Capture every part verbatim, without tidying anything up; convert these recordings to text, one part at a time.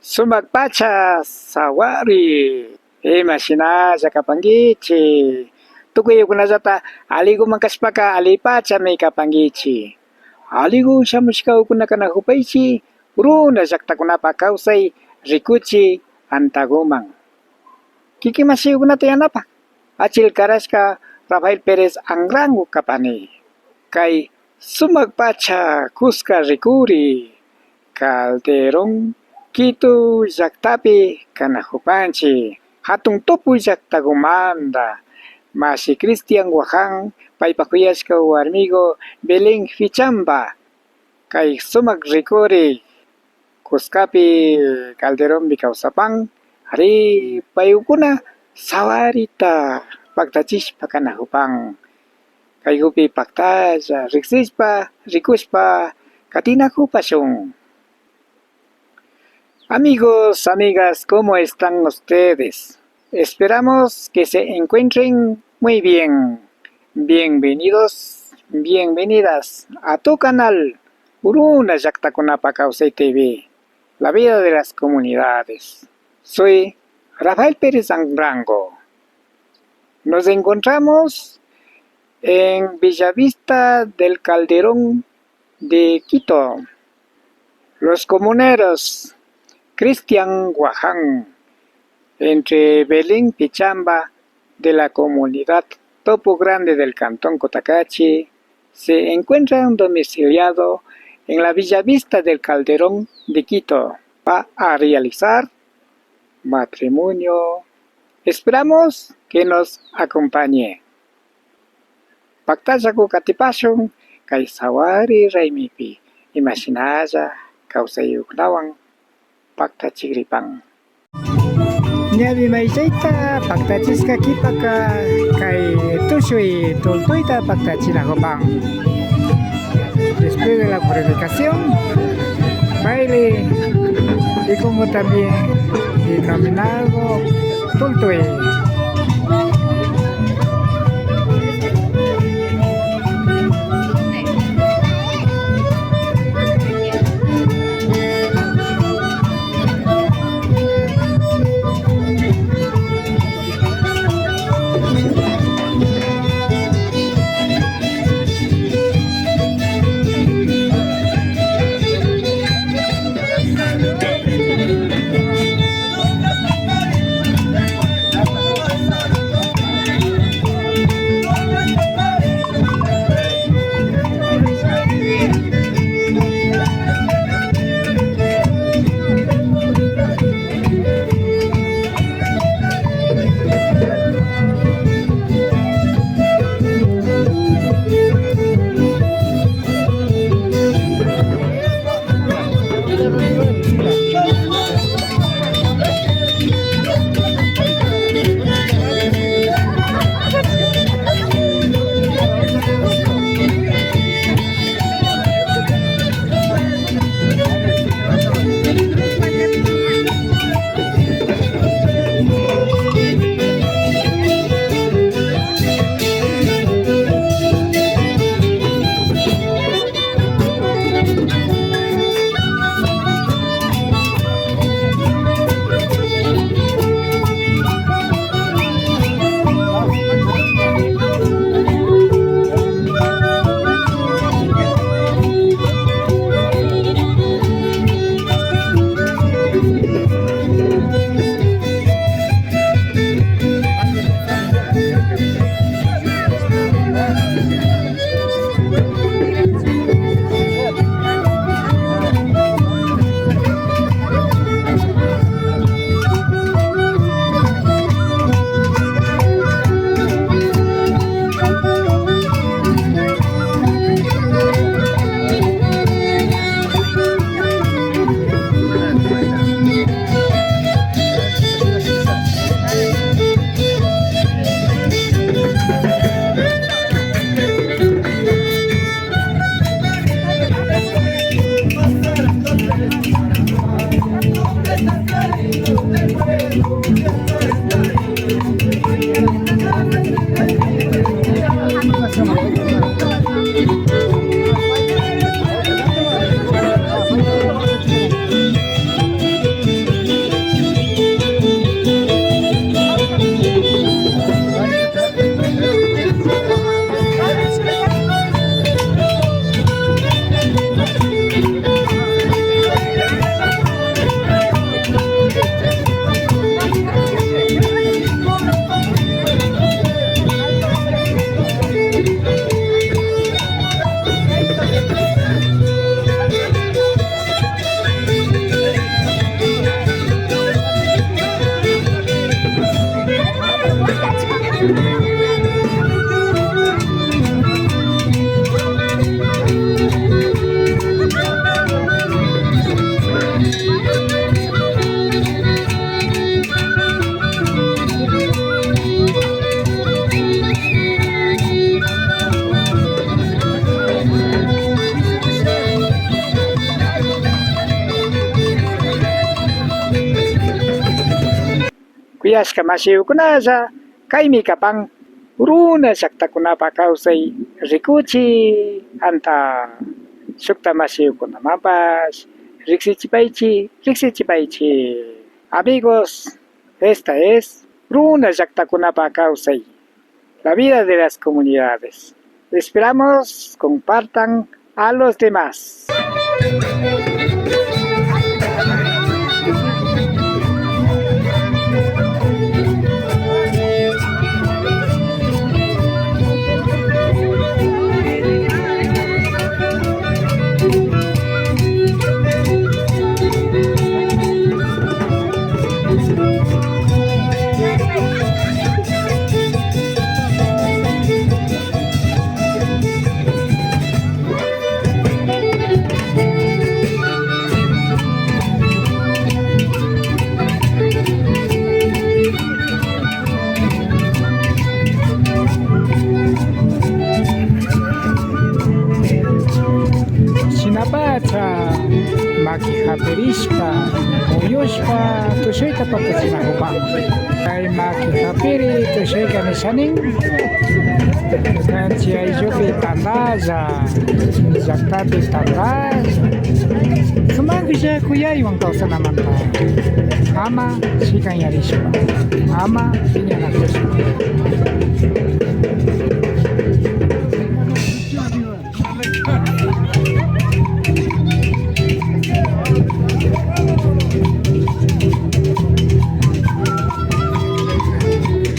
Sumak pacha sawari, imashinalla kapankichik. Tukuykunallata alliguman kashpaka allipachami kapankichik. Alligu shamushkakuna kanakupaychik runa llaktakunapak kawsay rikuchik antaguman. Kikin mashikunata yanapak, achil karashka Rafael Pérez Anrango kapani. Kay sumak pacha kuska rikuri, Calderón Quito llaktapi kanakupanchik, hatun tupuy llaktagumanta, mashi Cristian Guaján, paypak kuyashka warmigu Belén Pichamba, kay sumak rikuri kuskapi Calderonpi kawsapan, ari, paykuna sawarita paktachishpa kanakupan. Kaykupi paktalla riksishpa, rikushpa, katinakupashun. Amigos, amigas, ¿cómo están ustedes? Esperamos que se encuentren muy bien. Bienvenidos, bienvenidas a tu canal Runa Llaktakunapak Kawsay T V, la vida de las comunidades. Soy Rafael Pérez Anrango. Nos encontramos en Villavista del Calderón de Quito. Los comuneros Cristian Guaján, entre Belén Pichamba, de la comunidad Topo Grande del cantón Cotacachi, se encuentran domiciliado en la Villavista del Calderón de Quito. Va a realizar matrimonio. Esperamos que nos acompañe. Paktallaku katipashun kay sawari raymipi, imashinalla kawsaykunawan paktachikripan. Ñawi mayllita paktachishka kipaka kay tushuy tultuyta paktachinakupan. Después de la purificación, baile y como también denominado tultuy. Kuyashka mashiyukunalla, kaymi kapan runa llaktakunapa kawsay rikuchi anta shukta mashiyukunamanpash riksichipaychi, riksichipaychi. Amigos, esta es runa llaktakunapa kawsay. La vida de las comunidades. Esperamos compartan a los demás. Shinapacha maki hapirishpa, muyushpa, tushuyta patachinakupakman. Kay maki hapiri tushuyka nishanin, ñukanchik ayllupi tantalla, llaktapi tantalla, sumaklla kuyaywan kawsanamanta ama shikanyarishpa, ama piñanakushpa.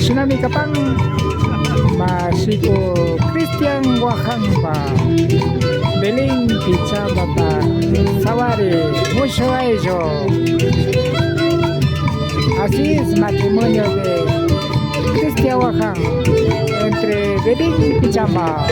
Shinami kapan mashiku Cristian Guajanpa, Belén Pichambapa sawari, mushuk ayllu. Así es, matrimonio de Cristian Guaján entre Belén y Pichamba.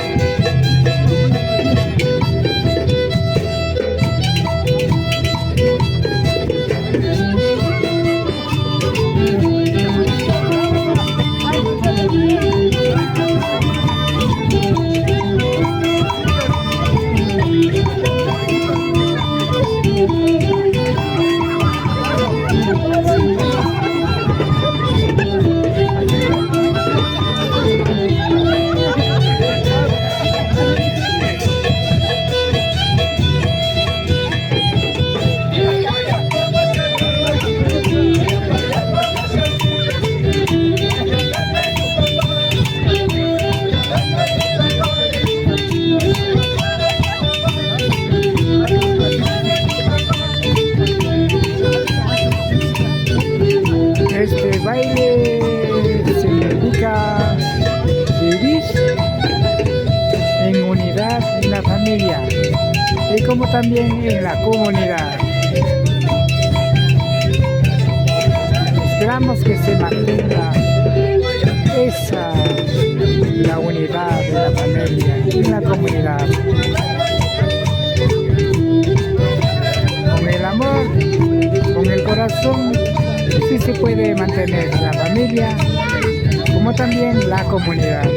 Este baile significa vivir en unidad en la familia y como también en la comunidad. Esperamos que se mantenga esa, la unidad de la familia y la comunidad. Con el amor, con el corazón, sí se puede mantener la familia, como también la comunidad.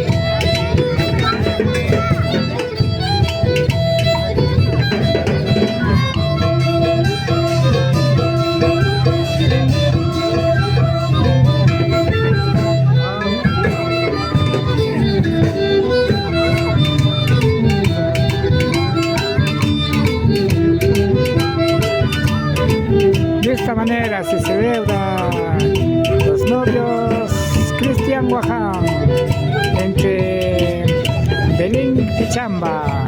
De esta manera se celebra los novios Cristian Guaján entre Belén y Chamba.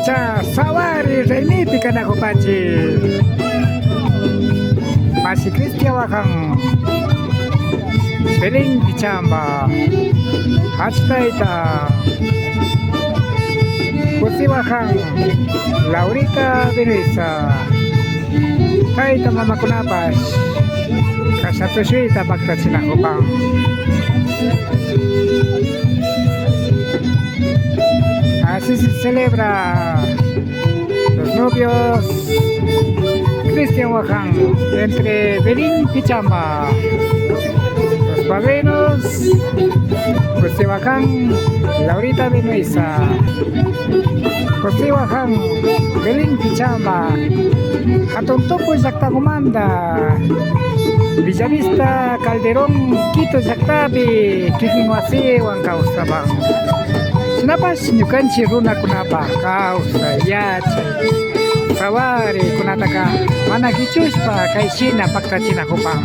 Sawari raymipi kanakupanchik. Mashi Cristian Wajan, Belén Pichamba, Achitayta, José Wajan, Laurita Venuesa, tayta mamakunapash kasha tushuyta paktachinakupan. Así se celebra los novios Cristian Wajan entre Belín Pichamba, los padrinos José Wajan, Laurita Venuesa, José Wajan, Belín Pichamba, Hatun Tukuy llaktakumanta, Villavista Calderón, Quito llaktapi kikin wasiwan kawsapan. Shinapash ñukanchik runakunapa kawsay, yachay, sawarikunataka mana kichushpa kay shina paktachinakupan.